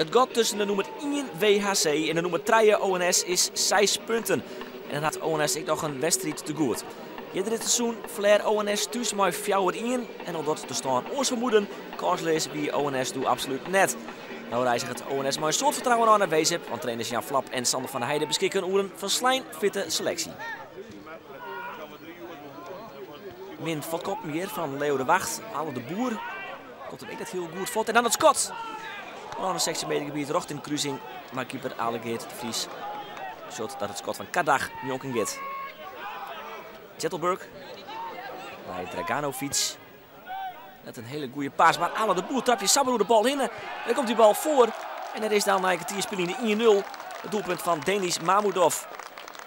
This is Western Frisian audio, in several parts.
It gat tusken de nûmer ien WHC en de nûmer trije ONS is seis punten. En dan hat ONS ek noch in wedstriid te goed. Earder dit seizoen ferlear ONS thús mei fjouwer ien en al docht de stân oars fermoeden, kânsleas wie ONS doe absolút net. No reizget ONS mei in soad fertrouwen ôf nei Wezep, want trainers Jan Vlap en Sander van der Heide beskikke oer in folslein fitte seleksje. Min fuortkoppen hjir fan Leo de Wacht, Ale de Boer komt him ek net hiel goed fuort en dan it skot! Oan de 16 meter gebiet rjochting de krusing, mar keeper Ale Geert de Vries sjocht dat it skot fan Kardag njonken giet. Zettelberg by Draganovic. Net in hiele goede pass, mar Ale de Boer trapje samar oer de bal hinne. Dan komt die bal foar en der is dan nei in kertier spyljen de 1-0. It doelpunt fan Denis Mahmudov.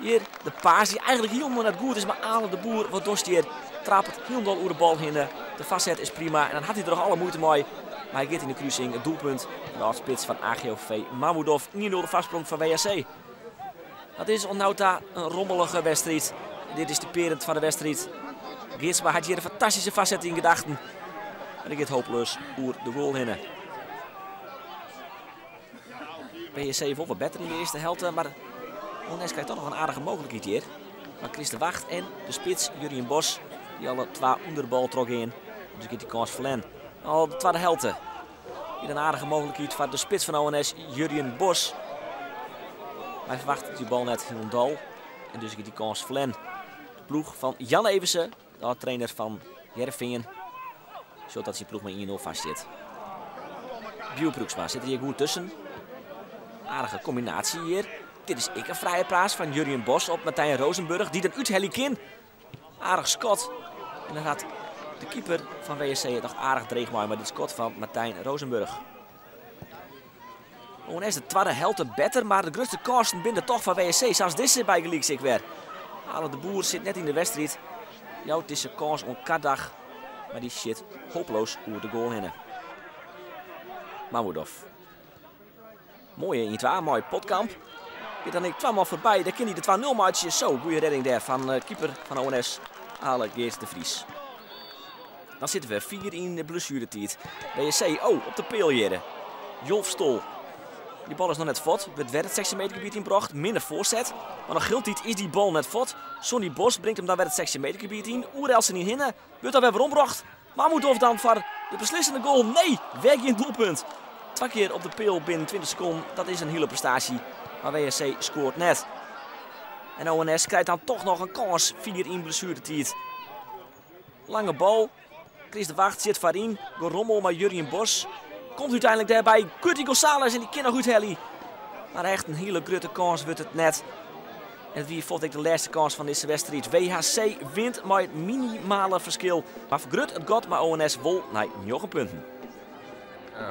Hjir de pass dy't eigentlik hielendal net goed is, mar Ale de Boer, wat dochst hjir? Trapet hielendal oer de bal hinne. De foarset is prima en dan hat hy der noch alle muoite mei. Mar hy giet yn de krusing. It doelpunt fan de âld-spits fan AGOV Mahmudov. 1-0 de foarsprong foar WHC. Dat is oant no ta in rommelige wedstriid. Dit is typearjend foar de wedstriid. Geertsma hat hjir in fantastyske foarset yn gedachten. Mar dy giet hopeloos oer de goal hinne. WHC wol wat better yn de earste helte, mar ONS krijt toch noch in aardige mooglikheid hjir. Mar Chris de Wacht en de spits Jurjen Bos, dy alle twa ûnder de bal trochgean. Dus giet dy kâns ferlern. Al de twadde helte. Hjir in aardige mooglikheid foar de spits fan ONS, Jurjen Bos. Hy ferwachtet dy bal net hielendal en dus giet dy kâns ferlern. De ploech fan Jan Everse, de âld-trainer fan Hearrenfean, sjocht dat syn ploech mei 1-0 foarstiet. Bjuwe Broeksma sit der hjir goed tusken. Aardige kombinaasje hjir. Dit is ek in frije pass fan Jurjen Bos op Martijn Rozenburg, dy't er úthelje kin. Aardich skot. En dan hat de keeper fan WHC it noch aardich dreech mei, mei dit skot fan Martijn Rozenburg. ONS de twadde helte better, mar de grutste kânsen binne toch foar WHC, sa as dizze bygelyks ek wer. Ale de Boer sit net yn de wedstriid, jout dizze kâns oan Kardag, mar dy sjit hopeloos oer de goal hinne. Mahmudov. Moaie 1-2 mei Potkamp. Giet dan ek twa man foarby, dêr kin hy de 2-0 meitsje. Zo, goede redding dêr fan keeper fan ONS, Ale Geert de Vries. Dan sitte we fier yn de blessueretiid. WHC, oh, op de peal hjirre. Jolf Stol. Dy bal is noch net fuort, wurdt wer it 16 meter gebiet ynbrocht. Minne foarset, mar noch hieltyd is dy bal net fuort. Sonny Bos bringt him dan wer it 16 meter gebiet yn. Oer Elsenien hinne, wurdt dan wer werombrocht. Mahmudov dan foar de beslissende goal. Nee, wer gjin doelpunt. Twa kear op de peal binnen 20 sekonden, dat is in hiele prestaasje. Mar WHC skoart net. En ONS krijt dan toch noch in kâns fier yn blessueretiid. Lange bal. Chris de Wacht sit foaryn. Gerommel mei Jurjen Bos. Komt úteinlik dêrby Curty Gonzalez en dy kin noch úthelje. Mar echt in hiele grutte kâns wurdt it net. En it wie fuort ek de lêste kâns fan dizze wedstriid. WHC wint mei it minimale ferskil, mar fergrut it gat mei ONS wol nei njoggen punten.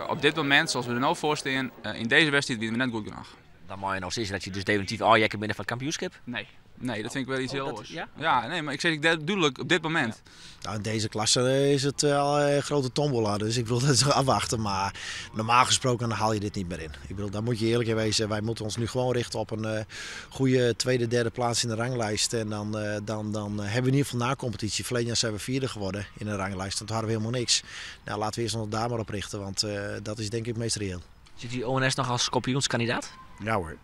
Op dit momint, zoals we der no foar stean, yn dizze wedstriid wiene we net goed genôch. Dan meie je no sizze dat je dus definityf ôfjekke binne foar it kampioenskip? Nee. Nee, dat vind ik wel iets heel oars. Ja? Ja, nee, maar ik zeg dúdlik op dit momint. Nou, in deze klasse is het al een grote tombola, dus ik bedoel, dat is afwachten. Maar normaal gesproken dan haal je dit niet meer in. Ik bedoel, daar moet je eerlijk in wezen. Wij moeten ons nu gewoon richten op een goede tweede, derde plaats in de ranglijst. En dan hebben we in ieder geval na competitie. Verleden jaar zijn we vierde geworden in de ranglijst en toen hadden we helemaal niks. Nou, laten we eerst nog daar maar op richten, want dat is denk ik het meest reëel. Ziet u ONS nog als kampioenskandidaat? Ja hoor.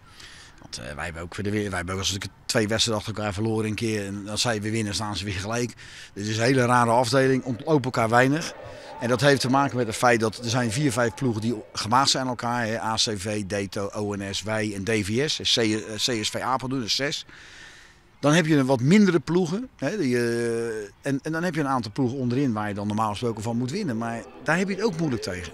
Want wij hebben ook voor de, wij hebben ook als ik twee wedstrijden achter elkaar verloren een keer. En als zij weer winnen, staan ze weer gelijk. Dit is een hele rare afdeling, ontlopen elkaar weinig. En dat heeft te maken met het feit dat er zijn 4, 5 ploegen die gemaakt zijn aan elkaar. Hè. ACV, DETO, ONS, wij en DVS. CSV Apeldoorn, dus 6. Dan heb je wat mindere ploegen. Hè, die en dan heb je een aantal ploegen onderin waar je dan normaal gesproken van moet winnen. Maar daar heb je het ook moeilijk tegen.